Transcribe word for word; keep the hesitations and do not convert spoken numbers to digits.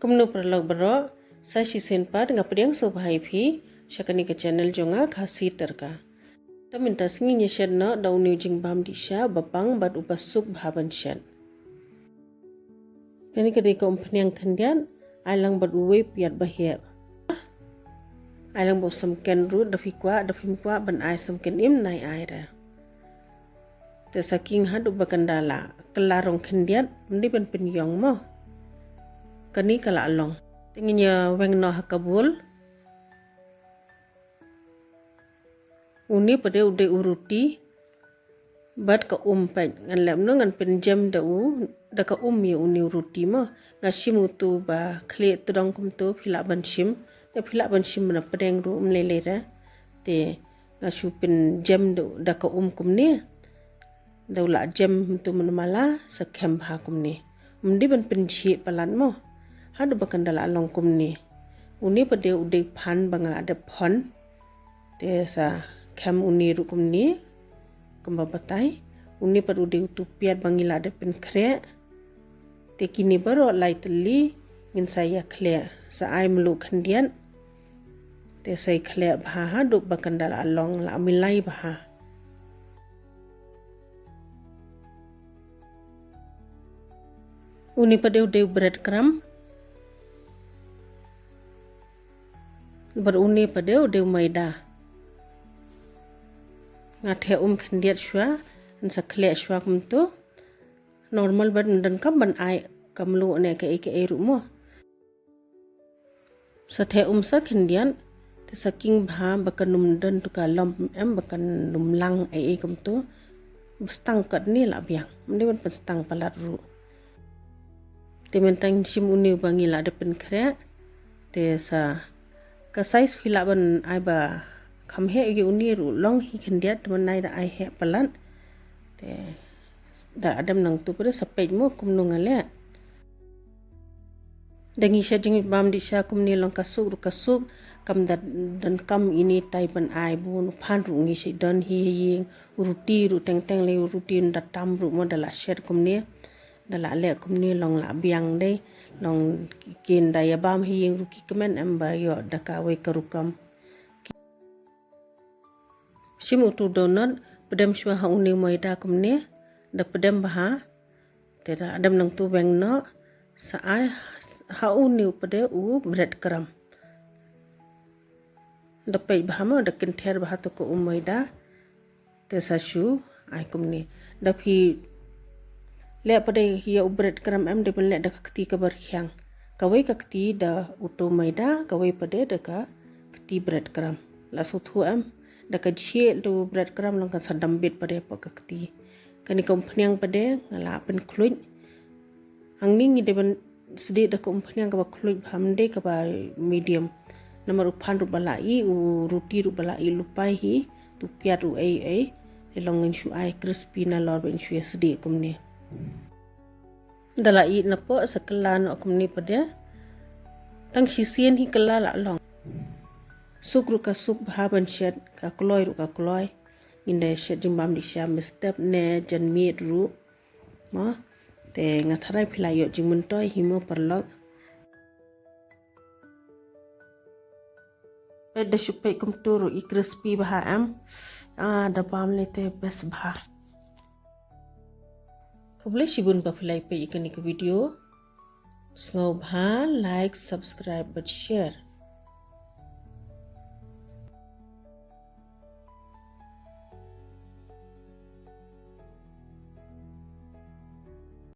Kumno paralok baroh, sa shisien pat nga pdiang sngewbha ïa phi sha kane ka channel jong nga, Khasi Tyrka. Te mynta sngi ngin ïa shet noh da une u jingbam dih sha ba bang bad uba suk bha ban shet. Kane ka dei ka umphniang khyndiat, ai lang bad uwei u piat ba heh. Ai lang bad u samken ruh, da phi kwah, da phim kwah ban ai samken im, nai ai re. Te sa khing haduh ba kan da la kylla rong khyndiat, ym dei ban pynïong mo. Kane ka la long. Te ngin ïa weng noh ha ka bowl. Une pat de u dei u ruti bad ka um pat, ngan leh kumno, ngan pynjem da u, da ka um ïa une u ruti mo. Nga shim utu ba khlieh tdong kumtu, phi lah ban shim. Te phi lah ban shim na pdeng ruh, ym lei lei re. Te nga shu pynjem da, da ka um kumne. Da u la jem mynta mynmala, sa khem bha kumne. Ym dei ban pynjhieh palat mo. Haduh ba kan da la long kumne. Une pat de u dei phan ba nga la dep phon. Te sa khem une ruh kumne. Kumba batai. Une pat u dei utu piat ba ngi la dep pynkhreh. Te kine baroh lai tylli ngin sa ïa khleh, sa ai mluh khyndiat. Te sa ïa khleh bha haduh ba kan da la long, la milai bha. Une pat de u dei u bread crumb. Bad une pat de u dei u maida. Nga theh um khyndiat shuwa, ngan sa khleh shuwa kumtu. Normal bad ym donkam ban ai ka mluh ne kaei kaei ruh mo. Sa theh um sa khyndiat, te sa khing bha ba kan ym don tu ka lump em, ba kan ym lang ei ei kumtu. Ba stang katne la biang, ym dei ban pynstang palat ruh. Te mynta ngin shim une ba ngi la dep pynkhreh. Te sa ka size phi lah ban ai ba kham heh ïa une ruh long hi khyndiat, te mynta da ai heh palat. Te da la dep nangtu pat de sa peit mo kumno nga leh. Da ngi shet jingbam dih sha kumne long ka suk ruh ka suk, kam da donkam ine tai ban ai bun, u phan ruh ngi shet don hi ha ïing, u ruti ruh teng teng lei u ruti da tam ruh mo, da la shet kumne, da la leh kumne long la biang dei, long kin da ïa bam ha ïing ruh ki kmen em ba ïoh da kawei ka rukom. Shim utu donut, pdem shuwa ha une u maida kumne, da pdem bha, te da dep nangtu weng noh, sa ai ha une u pat de u bread crumb. Da peit bha mo, da kynther bha tu ka um maida, te sa shu ai kumne. Da phi leh pat de ïa u bread crumb em, dei ban leh da ka kti kaba rkhiang. Kawei ka kti da utu maida, kawei pat de da ka kti bread crumb. La sngewthuh em, da ka jhieh da u bread crumb long kan sa dam bit pat de hapoh ka kti. Kane ka umphniang pat de nga la pynkhluit. Hangne ngi dei ban sdieh da ka umphniang kaba khluit bha, ym dei kaba medium. Namar u phan ruh ba la ih, u ruti ruh ba la ih lypa hi, tu piat u ei ei. Te long ngin shu ai crispy nalor ba ngin shu ïa sdieh kumne. Da la ih napoh sa kylla noh kumne pat de. Tang shisien hi kylla la long. Suk ruh ka suk bha ban shet, ka kloi ruh ka kloi. Ngin da shet jingbam dih sha mynstep ne janmiet ruh. Mo, te nga tharai phi la ïoh jingmyntoi hi mo paralok. Peit da shu peit kumtu ruh i crispy bha em. Ah, da bam lei te best bha. Khublei shibun ba phi la ïa peit ïa kane ka video. Sngewbha like, subscribe bad share.